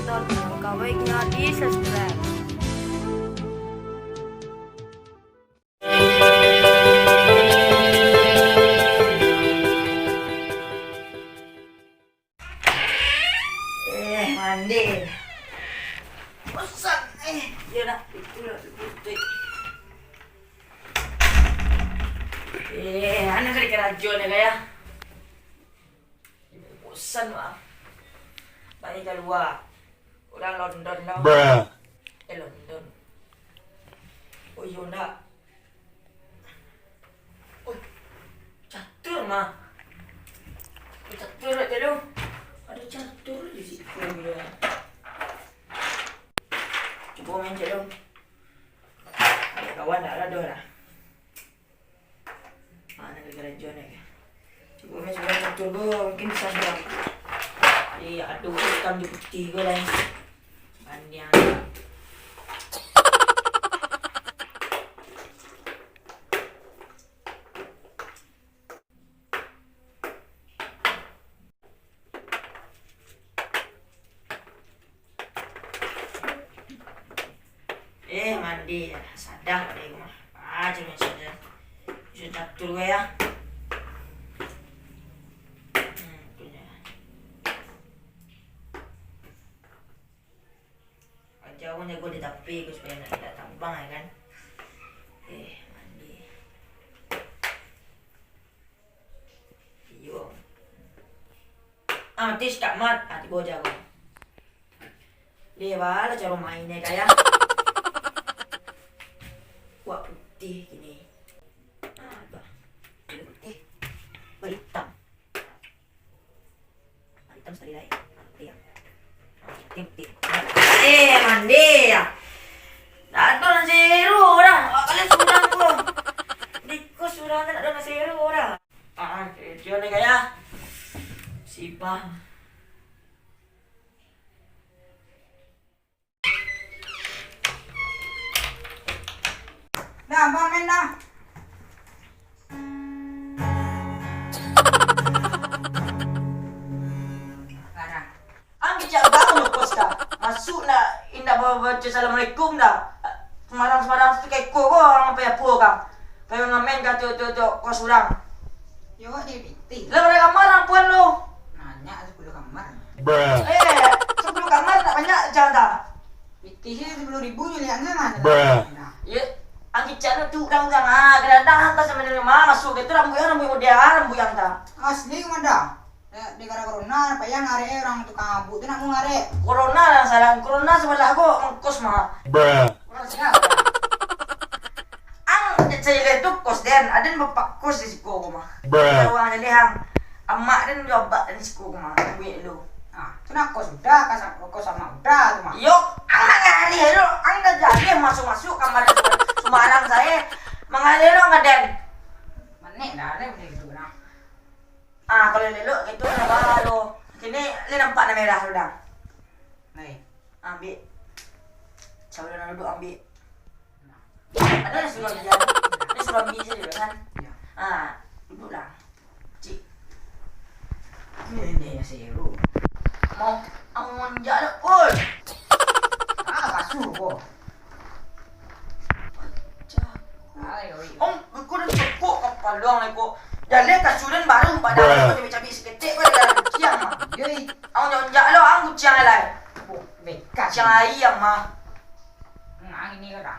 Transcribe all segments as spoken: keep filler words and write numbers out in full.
Tonton, kawaiknya di subscribe. Eh, mandi. Bosan, eh. Yo nak, itu lah, putih. Eh, anu kali karajo ni, kaya. Bosan, Bang. Bani kalua. Urang London lah. Eh, London. Oh, iyo, ndak. Oh, catur, mah. Oh, catur, tak tahu. Ada catur di situ, ya. Cuba main, cek, dong. Ada kawan, tak ada, dah. Ah, nak karajo ni. Cubo main sudah catur ko, mungkin bisa sudah. Eh, aduh, hitam jo putih ko lah. Pandiang. Eh, mandi, sadap deh ko mah. Ah, cuma sadap. Bisa catur gue ya. Hmm, tu nya. Aja aku nyago di tapi ko supaya nak tidak tambang, ya kan. Eh, mandi. Iyo. Ah, mati si Kak Mat. Ah, tibo jago. Lewat lah caro main ni, kaya. Wak putih kini. Ah, bah. Putih. Bah hitam. Hitam sekali lai. Putih, ya. Putih, putih. Eh, mandi, ya. Dak ado nan seru dah. Awak kalian surang ko. Di kos surang tu dak ado nan seru dah. Ah, kecil ni, kaya. Sipah. Nah, Bang, main dah. Parah. Ang kicak bangun kos dah. Masuk nak indak ba-, baca assalamualaikum dah. Sembarang-sembarang tu keko ko ang pai apo ka. Pai ngamen ka tu, tu, tu, kos urang. Yo, awak jadi pitih. Lah, bara kamar ang puan lo? Banyak, sapuluah kamar. Eh, sapuluah kamar nak banyak jan dah. Pitih je sapuluah ribu nyo liak nyo mah. Nah. Ye, ang kicak tu urang-urang, ah, kadang-kadang hantar sama dengan mah masuk ke tu rambuik, rambuik model, ah, rambuik yang dah. Asli mah dah. Eh, di gara corona, payah ngarek, eh, urang tukang abuk tu nak mau ngarek. Corona lah salah, corona sabalah ko mangkos mah. Urang siap. Ang, cek saya tu kos den, aden bapak kos di siko ko mah. Urang jaleh ang. Amak den jo abak den siko ko mah, duit lu. Ah, tu nak kos udah, kos, kos amak udah tu mah. Yo, ang nak ngareh lu, ang dah jaleh masuk-masuk kamar sumbarang sae. Mangareh lu ang ka den. Manek dah, den, manek gitu nah. Ah, kalau lelok gitu, nah, baru. Kini, ni nampak nah merah tu dah. Nai. Ambil. Saluran duduk ambil. Ada yang suruh ambil. Dia suruh ambil saja kan? Ya. Ah, duduklah. Cik. Ini, ini yang seru. Mau, mau monjak lah, oi. Ah, kasur ko. Om, beko dan tepuk kapalo ang ko. Jaleh kasur den baru, padahal ko cabik-cabik saketek ko dalam kuciang mah. Yoi. Ang onjak-onjak lo, ang kuciang lai. Oh, bekas. Kuciang ayam mah. Nah, ini ko dah.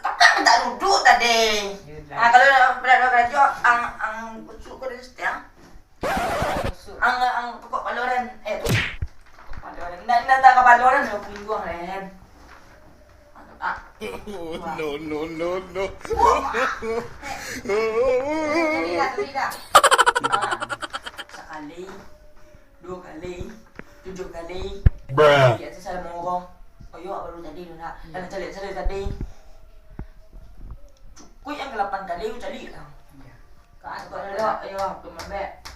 Tapi ang tak duduk tadi. Yolah. Ah, kalau nak berat karajo, ang, ang busuk ko dari setiang. Ang, ang pokok paloran. Eh, pokok paloran. Ndak, ndak, ndak kapaloran, ndak pungguang, Ren. Ah. No, no, no, no. Wah. Tadi dah, tadi dah. Ah. Sakali, duo kali, tujuah kali. Bruh. Di atas salah monggo. Oh, yo, baru tadi tu nak. Iya. Nak cari, cari tadi. Cukuik yang kalapan kali, ku cari lah. Iya. Kan, kau dah, ayo, aku mambek.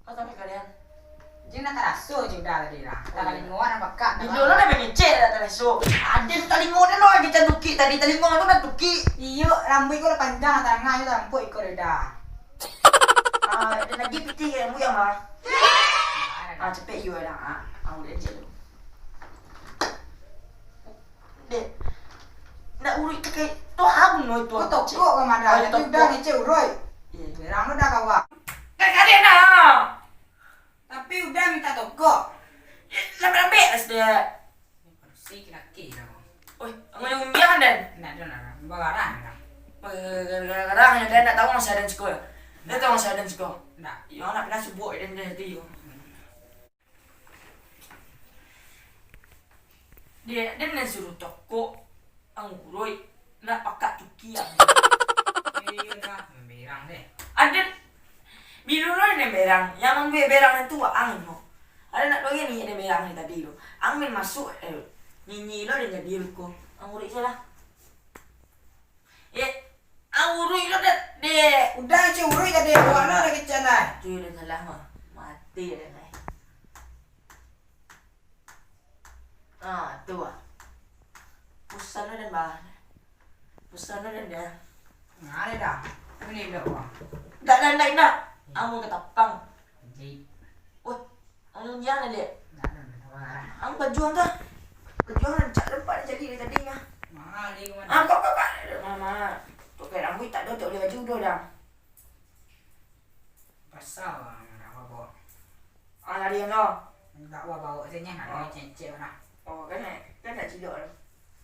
Kau sampai kalian. Jing nak taraso je udah tadi lah. Dah kalingo nak bakak. Di dulu dah mengecek dah taraso. Ada tu talingo dia lo lagi can tukik tadi. Talingo tu nak tukik. Iyo, rambuik kau lah panjang, tarangah je lah rambuik kau dah. Ah, ada lagi pitih rambut yang mah. Ah, dah Ah, capek iyo lah, ah. Ah, udah je tu. Dek. Nak uruik tu kai. Tu aku no itu. Kau tokok ka mana? Ayo, tapi tokok. Udah ngecek uruik. Iya. Berang lo dah kawa. Kan kalian dah. Tapi udah minta tokok. Lambek-lambek lah sudah. Padusi laki-laki lah. Oi, ang nyo undiang, Den? Ndak ado lah, bagarah lah. Bagarah, Den ndak tahu masa Den siko. Ndak tahu masa Den siko. Ndak. Iyo, nak pindah subuh, Den, Den, hati yo. Dia, Den, Den suruh tokok, ang uruik. Nak pakak cuki ang. Iyo dah, berang deh. Aden, bilo lo den berang, yang mambuek berang tu ang no. Aden nak doa ni den berang ni tadi tu. Ang main masuk, eh, nini lo den jadi ko. Ang uruik salah. Eh, ang uruik lo dek, dek. Udah, cik uruik tadi. Awak no lagi canai. Tu den salah mah. Mati den ai. Ah, tu ah. Pusat lo den, bah. Pusat lo den, dah. Ngalih dah. Ini dah, bah. Dak, dak, dak, dak. Ambo ketapang. Jadi. Wah, anu jangan, dek. Dak, dak, dak, bah. Ambo bajuang dah. Bajuang rancak tempat jadi dari tadi mah. Mahal ni, Wan. Ah, kau, kau, kau. Mama. Tu kayak rambut tak ada, tak boleh baju dah, dah. Pasal lah, nak apa? Ah, lari kan kau? Minta apa bawa sini, nak Oh. Cek-cek mana? Oh, kan nak, kan nak cilok tu.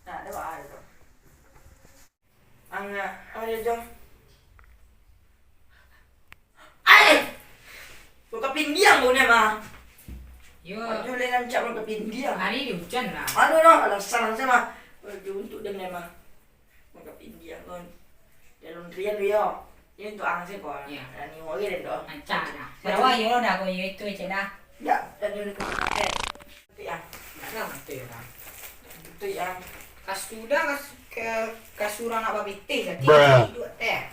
Nak ada apa tu? Ang nak, apa dia tu? Ai! Buka pindiang kau ni, mah. Yo. Aduh, lain rancak buka pindiang. Hari ni hujan lah. Aduh, no, alasan saya mah. Aduh, untuk dia ni, mah. Mangkapindiang kon. Dalam rian tu yo. Ini untuk ang sih kon. Iya. Rani wari dan doh. Rancak dah. Sarawa yo dah ko yo itu cek dah. Dak, dan dulu tu. Eh. Tapi ah. Dah lah, betul ya dah. Betul ya. Kasudah kas ke kasurang nak babitih tadi. Bruh. Duduk teh.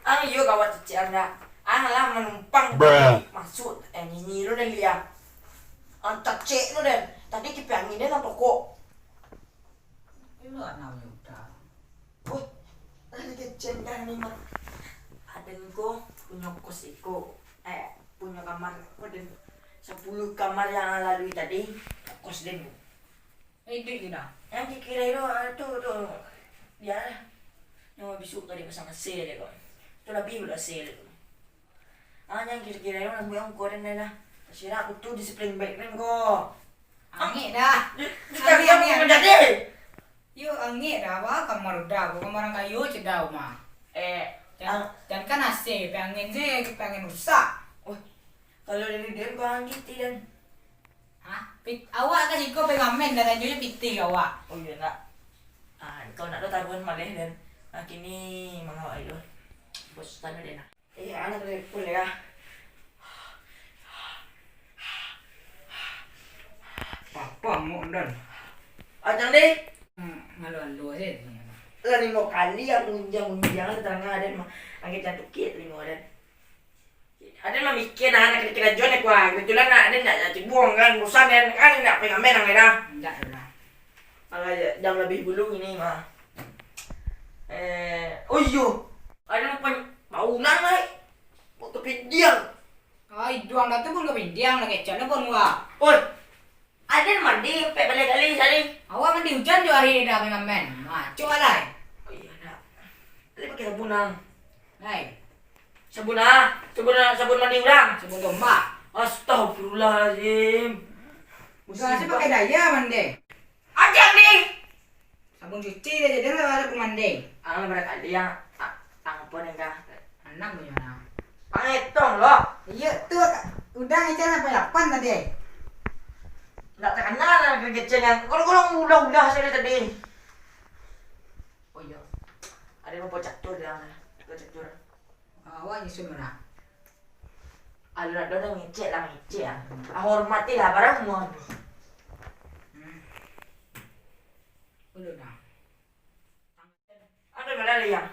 Ang yo gawat cecek ang dah. Ang lah manumpang. Bruh. Masuk eh nini lo dan dia. Ang cecek lo dan. Tadi kipas angin dia nak pokok. Elok nak punya udah. Wah, lagi kecil dah ni mah. Aden ko punyo kos iko, eh, punyo kamar ko den. Sapuluah kamar yang lalui tadi, kos den ko. Eh, duit tu dah. Yang kira-kira itu, ah, tu, tu. Biar lah. Nyawa bisuk tadi pasang A C dia ko. Tu lah biu lah A C dia tu. Ah, jan kiro-kiro, lambuik ang ko den lah. Tasirak aku tu di spring bed den ko. Angek dah. Di, di angek, angek, angek. Jadi. Yo, angek dah, wah, kamar udah, ko kamar urang kayo cedau mah. Eh, jan, ah. Jan kan A C, pe angin se, pe angin rusak. Oh, kalau dari dia ko angin ti den. Hah? Pit-, awak ka siko pengamen, dah tanyo pitih ka awak. Oh, iyo, nak. Ah, kau nak do taruhan maleh, den. Ah, kini mangawak itu. Bos tanya, den, nak. Eh, anak telepon ya. Papa ngok, den. Acang, deh. Hmm, ngalo-ngalo se. Lah, limo kali yang undiang-undiang tetangga, den, mah. Angin cantukin limo, den. Aden mamikia nah, nak kiro-kiro jo ni, kuah. Kebetulan nak, aden nak, nak cibuang kan, bosan kan, kan nak pengamen ang dah. Indak lah. Alah, ya, jam lebih bulu ini mah. Eh, oh iyo. Aden pun bau nang ai. Buat kepindiang. Ai, duang dah tu pun kepindiang lah, kecap lah pun wah. Oi, Aden mandi ampek baleh kali sahari. Awak mandi hujan jo hari ni dah main-main. Ha, cuk alai. Oh iyo, nak. Aden pakai sabun, ang. Lai. Sabun ah, sabun, sabun mandi urang. Sabun tombak. Astagfirullahalazim. Musibah. Musibah. Pakai daya mandi. Aden ni. Sabun cuci dia jadi lah, ada pemandi. Ang lah barangkali yang, a-, ang pun yang kah. Anak punya anak. Ang etong lo. Iyo, tu, Kak. Udah ngecek sampai lapan tadi. Ndak takana lah kecek yang. Kalau-kalau udah-udah saja tadi. Oh iyo. Ada rupa catur dia, rupa catur. Awak nyusun mana? Alun ado nan ngecek lah, ngecek ah. Ah, hormatilah barang mu. Hmm. Ulun ah. Ado barang liang.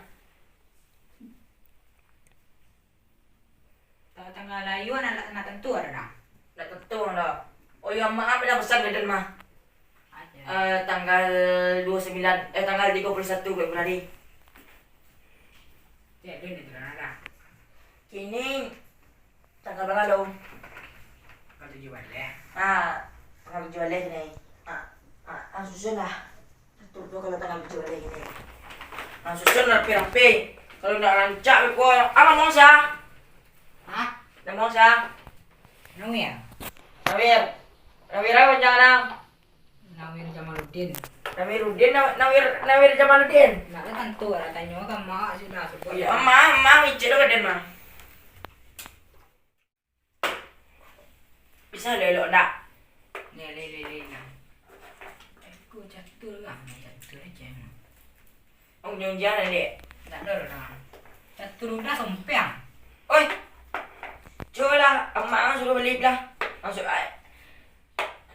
Ta-, tanggal layuan nak, nak tantu ado dah. Nak tantu ado. Oh iyo, maaf dah pesan ka den mah. Eh, tanggal dua puluh sembilan, eh, tanggal tiga puluh satu Februari. Cek, tu ni tu dah. Kini tanggal bara lo? Tanggal Ah, tangah baju alai kini. Ah, ah, ah, susun lah. Tutup kalau tangah baju alai kini. Ah, susun rapi-rapi. Kalau ndak rancak beko, ah, ngomong sa. Hah? Ngomong sa. Nawir. Nawir. Nawir apo panjang, Nang? Nawir Jamaluddin. Nawiruddin, Naw-, Nawir, Nawir Jamaluddin. Ndak lah tantu lah, tanyo ka mak sudah, sebut. Oh, iyo, mak, mak, micik lo ka den, mak. Bisa lo elok ndak? Leh, leh, leh, leh, nah. Aku catur lah, catur aja emang. Oh, nyo ujian, Dek? Ndak ado lah. Catur udah sompiang. Oi. Cubolah, amak ang suruh bali lah. Maksud ai.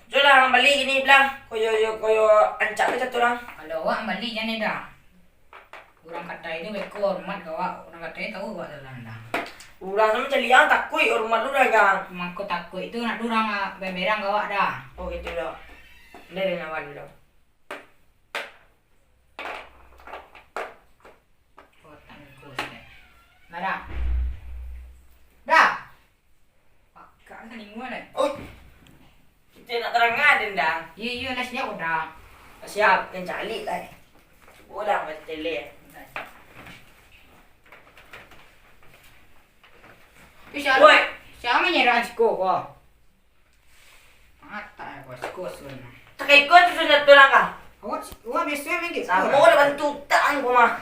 Cubolah ang bali kini lah. Koyo, yo, koyo ancak ke catur ang. Kalau awak bali jan dah. Urang katai tu beko hormat ka awak. Urang katai tahu awak salah dah. Urang samo caliak ang takuik hormat tu dah, Gang. Mako takuik tu nak urang, ah, berang ka awak dah. Oh, gitu dah. Dari lawan dulu. Otak bungkus, dek. Lah, dah. Dah. Pakak ka lingua, dek. Oh. Kita nak terangkan, Dendang. Iyo, iyo, lah siap, dah. Lah siap, kan calik lah. Cubolah, mati tele. Tu siapa? Woi. Siapa nyerang siko ko? Matak ko, siko sun. Takah iko tu sudah tulang kah? Awak, awak biaso main gitu. Samo lah bantu utang ko mah.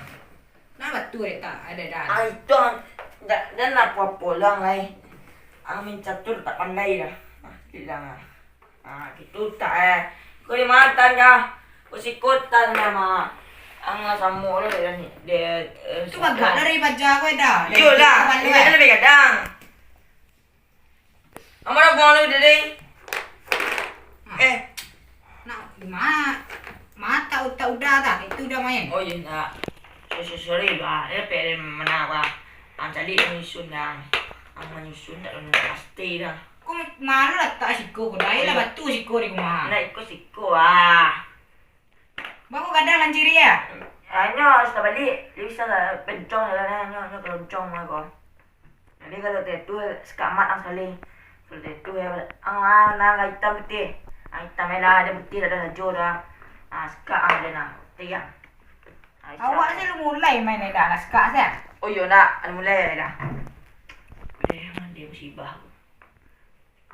Nah, batu dek tak ada dah. Ah, itu ang, dak, dak nak apo-apo lah, lai. Ang main catur tak pandai dah. Ah, bilang ah. Ah, gitu tak, eh. Ko di matan kah? Ko sikotan dah, Mak. Ang lah samo lo dek, dek, eh, tu bagak dari paja ko dah. Iyolah, ini kan lebih gadang. Ambo dah buang lu, Dede. Ah. Eh. Nak, di ma-, matak utak udah dah, itu udah main. Oh, iyo, ndak. So, so, sorry, bah. Eh, P R mana, bah? Ang cari manyusun dah. Ang manyusun tak ada pasti dah. Ko malu lah tak siko, ko dai lah batu siko di rumah. Ndak iko siko, ah. Baa gadang nan ciri, ah? Anyo harus tabaliak, dia bisa lah pencong jalan, anyo, anyo pencong mah ko. Jadi kalau tatu, sakamat ang sakali. Kalau tatu, ya, ang, ang, ang itam putih. Ang itam je lah, ado putih, ado sajo dah. Ah, sakak ang ado nah, putih ang. Ah, awak siap. Awak ni lu mulai main dah, lah sakak se. Oh, iyo nak, ado mulai dah. Eh, mandi musibah.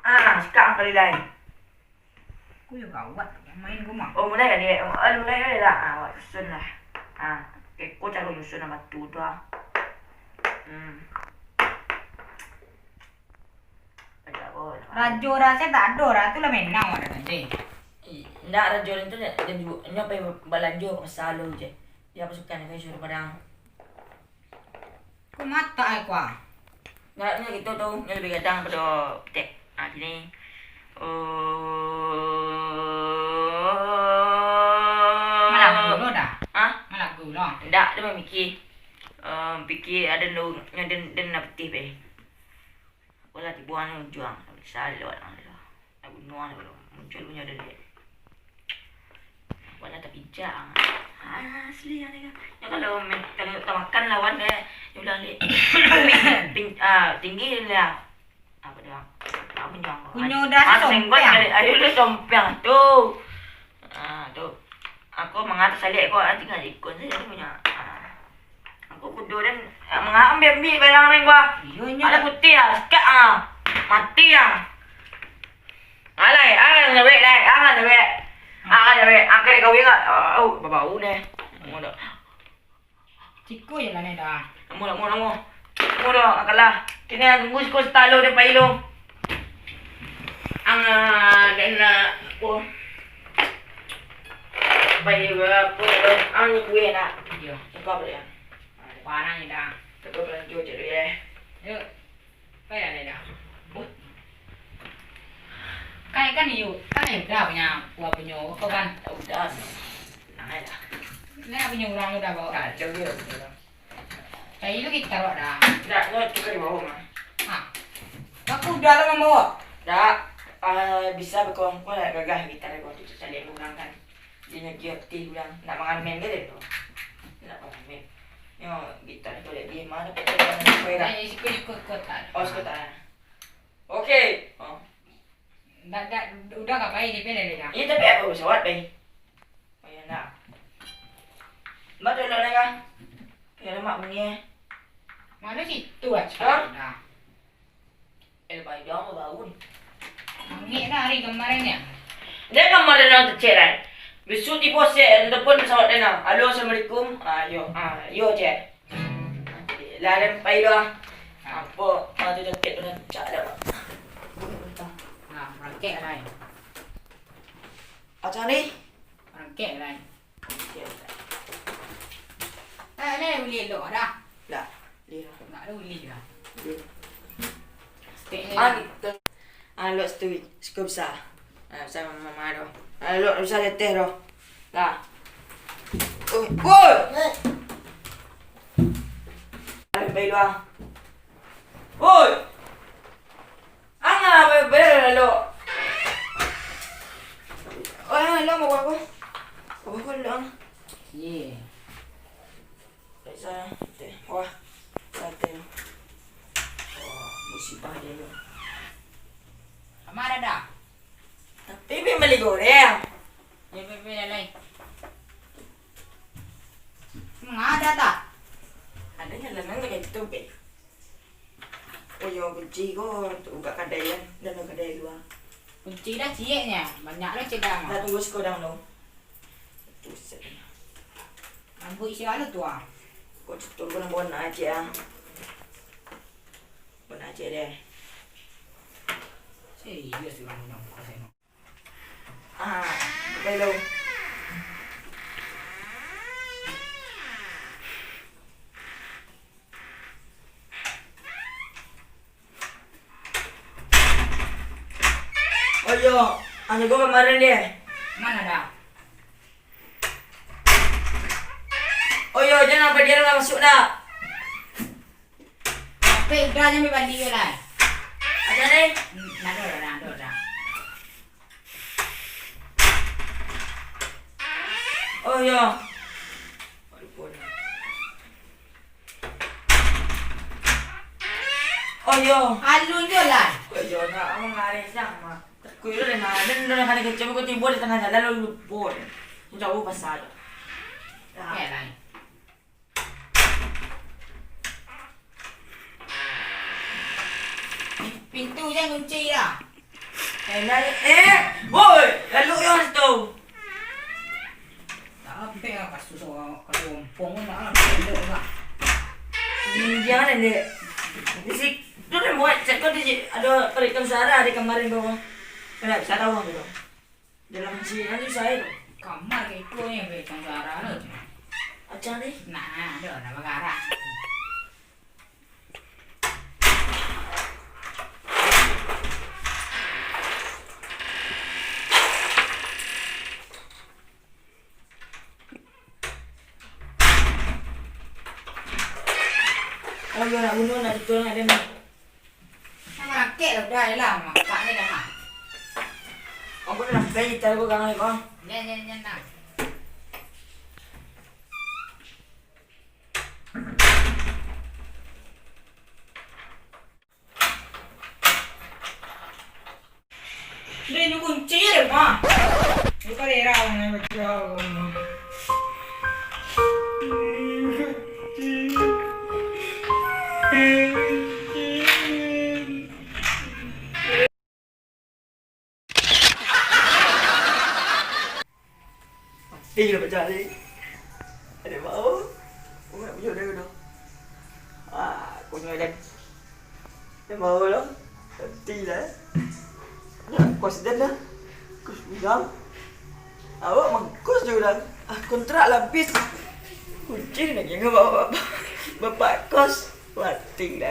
Ah, sakak ang sakali lai. Ku yo gawat, main rumah. Oh, mulai kan, Dek? Oh, mulai kan, Dek? Ah, awak susun lah. Ah, iko caro nyusun lah batu tu, ah. Hmm. Ada apa, ada apa? Rajo rasa tak ado, dah tu lah menang awak dah tadi. Ih, ndak, rajo tu nyo, nyo pai balanjo ka pasar lu je. Dia pasukan dia suruh padang. Ko matak ai ko ah. Nyo, nyo gitu tu, nyo labiah gadang pado putek. Ah, kini. Oh. Malagu lo dah. Hah? Malagu lo. Ndak, dia mamikir. Eh, pikir ado nu, nyo den, den nak putih be. Apolah tibo anu juang, bisa lewat anu lo. Nak bunuah lo, muncul punyo dek. Apolah tapijak ang. Asli ang ni kan. Nyo kalau me-, kalau tamakan lawan dek, nyo bilang dek. Pin-, ah, tinggi lah. Apo dah? Apo punyo ang? Punyo dah. Ah, senggol sompiang. Kali. Ayo lu sompiang tu. Ah, tu. Aku mangatas saliak ko, ah, tinggal ikun sajo punyo. Ah. Aku kudo den, ah, mangaam ambiak barang den ko, ah. Iyo, nyo. Alah putih, ah, sakak, ah. Mati, ah. Alai, ah, sabek, lai, ah, sabek. Ah, sabek. Angkek kawin, ah. Oh, babau deh. Mudo. Siko je lah ni dah. Namo, namo, namo. Namo dah, ang kalah. Kini ang tunggu siko satalo dek pai lo. Ang, ah, den nak, oh. Pai, ah, apo, ang ni kue nak. Iyo. Tunggu apo yo? Parang je dah. Tunggu balanjo je dulu, yo. Yo. Payah lai dah. Kai kan iyo, kan iyo dah punyo, buah punyo, apo kan? Udah, tenang aja dah. Ni punyo urang udah bawa. Kacau dia punyo urang. Cari lu gitar awak dah. Dah, lu tukar di bawah mah. Ha. Aku udah lah mambawa. Dah, ah, bisa beko, kau nak gagah gitar kau tu, cari urang kan. Dia nyo gioti pulang. Nak mangamen ke dia tu? Nak mangamen. Nyo gitar tu dek di ma dapek tu? Eh, siko, siko, siko tak. Oh, siko tak. Oke. Oh. Dak, udah ka pai, tapi dah, dah. Iyo, tapi apo pesawat pai? Oh, iyo, nak. Mak tu elok dah, kah? Iyo, mak bunyi, eh. Mano situ, ah, Hah? Dah. Eh, pai doang, bau ni. Mangek dah hari kemarin, ya? Dia kemarin orang kecil, kan? Besok tibo se, telepon pesawat dia, nah. Halo, assalamualaikum. Ah, yo. Ah, yo, cek. Lah, den pai dulu, ah. Apo? Ah, tu jaket tu rancak dah, Pak. Nah, merangkek lah, eh. Macam ni? Merangkek lah, eh. Merangkek lah. Eh, ni ulih elok dah. Lah, ulih dah. Nak ada ulih dah. Ulih. Stek ni Ah, lah. Betul. Ah, lok situ, siko bisa. Ah, bisa mama tu. Ah, lok bisa leteh tu. Lah. Oi, oi. Pai luar. Oi. Angah, bai, bai, lok. Oi, lok, mau apa? Apa kau lok? Ye. Sa-, teh. Wah. Sa-, teh. Wah, musibah dia tu. Amak ada dah? Tapi pi bali goreng. Ya, pi, pi, lai. Mangada tak? Ada jalan nan kayak gitu, Pe. Oh, yo, kunci ko, tu buka kadai kan, dalam kadai luar. Kunci dah cieknya, banyak lo cedang. Dah tunggu sekodang tu. Buset. Rambut isi anu tu, ah. Kok cetur ko nang bona aja, ah. Bona aja deh. Serius urang nang kasih no. Ah, hello. Oh yo, anu ko kamarin deh. Mana dah? Oh yo, jan sampai dia lah masuk dah. Tapi udah jan bali lah. Ada ni? Hmm, dah, dah, dah, dah, dah. Oh yo. Oh yo. Alun jo lah. Oh yo, nak mangareh sama. Takut tu dah nak, dan dah nak kena kecil, kau timbul di tengah jalan, lalu lupa. Jauh pasal. Dah. Ya lah. Pintu jan kunci lah. Eh, nai-, eh, woi, lalu yo situ. Tak ampek lah kasus orang, kasus ompong pun tak lah, pendek lah. Jangan, Dek. Di situ dah buat, cek kau di si-, ada perikam suara di kemarin tu. Kau tak bisa tahu gitu. Dalam sini aja saya tu. Kamar kayak itu yang perikam suara tu. Acah ni? Nah, ada, ada bagarak. Oh, iyo, nak bunuh, nak betul, nak dengar. Nak marakek lah, udah, lah, mamak ni dah, ha. Aku nak sampai, kita aku kangen kau. Jan, jan, jan, nah. Deh, inyo kunci deh, mah. Buka daerah, nah, baca. Mati lah pacah ni. Ada bau. Umat punya udah udah. Ah, punya dan. Ada bau lah. Mati lah. Nak kos dan dah. Kos pulang. Awak mangkos je udah. Ah, kontrak lah habis. Kunci nak kira bapak, bapak, bapak kos. Mati lah.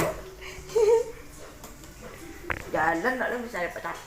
Jalan nak lu bisa dapat tak?